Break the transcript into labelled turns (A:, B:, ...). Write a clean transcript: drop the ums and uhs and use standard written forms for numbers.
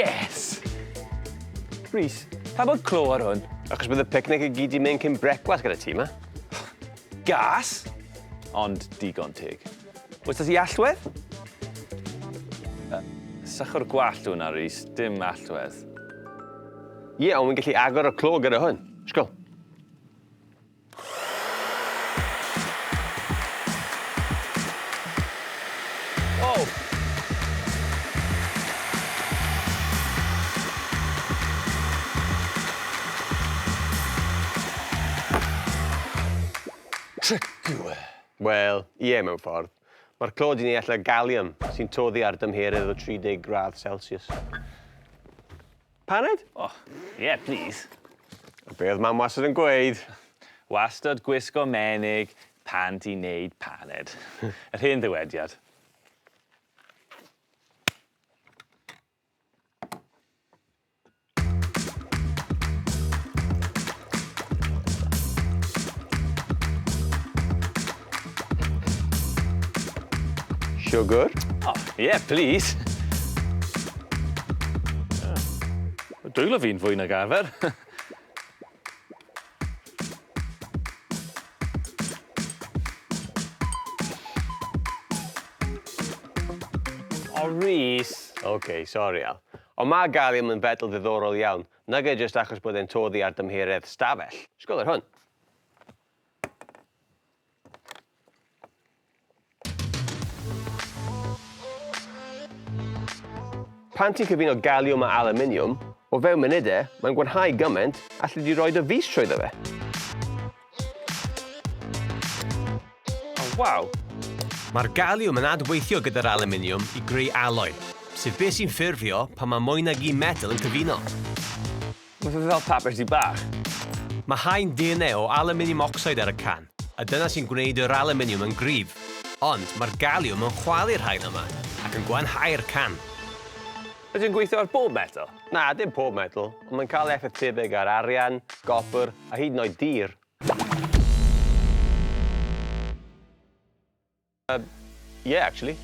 A: Yes! Rhys, pa bod clo ar hwn?
B: Achos bydd y picnic i gyd 'di mynd cyn brecwast gyda ti 'ma.
A: Gas! Ond digon teg. Oes 'da ti allwedd? Sychwr gwallt yw hwnna, Rhys, dim allwedd.
B: Ie, ond wy'n gallu agor y clo gyda hwn. Sgol.
A: Oh!
B: Trick yw e. Wel, ie, mewn ffordd. Mae'r clo 'di neall y gallium sy'n toddi ar dymheredd o 30 gradd Celsius. Paned?
A: Oh, yeah, please.
B: A be oedd mam wastad yn gweud?
A: Wastad gwisgo menig pan ti'n neud paned. Yr hen ddywediad.
B: Siwgr?
A: Oh, yeah, please. Oh. Dwylo fi'n fwy nag arfer. O, Rhys.
B: OK, sori Al. Ond mae gallium yn fetel ddiddorol iawn, nage jyst achos bod e'n toddi ar dymheredd stafell. Sgol ar hwn. Pan ti'n cyfuno galiwm a alwminiwm, o fewn munudau, mae'n gwanhau gymaint, alli di roi dy fys trwyddo fe.
A: Oh, waw!
B: Mae'r galiwm yn adweithio gyda'r alwminiwm i greu aloi, sef beth sy'n ffurfio pan mae mwy nag un metel yn cyfuno.
A: Mae fe fel papur tŷ bach.
B: Mae haen DNA o alwminiwm ocsid ar y can, a dyna sy'n gwneud yr alwminiwm yn gryf. Ond mae'r galiwm yn chwalu'r haen yma, ac yn gwanhau'r can.
A: Ydy o'n gweithio ar bob metel?
B: Na, dim pob metel, ond mae'n cael effaith tebyg ar arian, gopr, a hyd yn oed dur. Yeah, actually.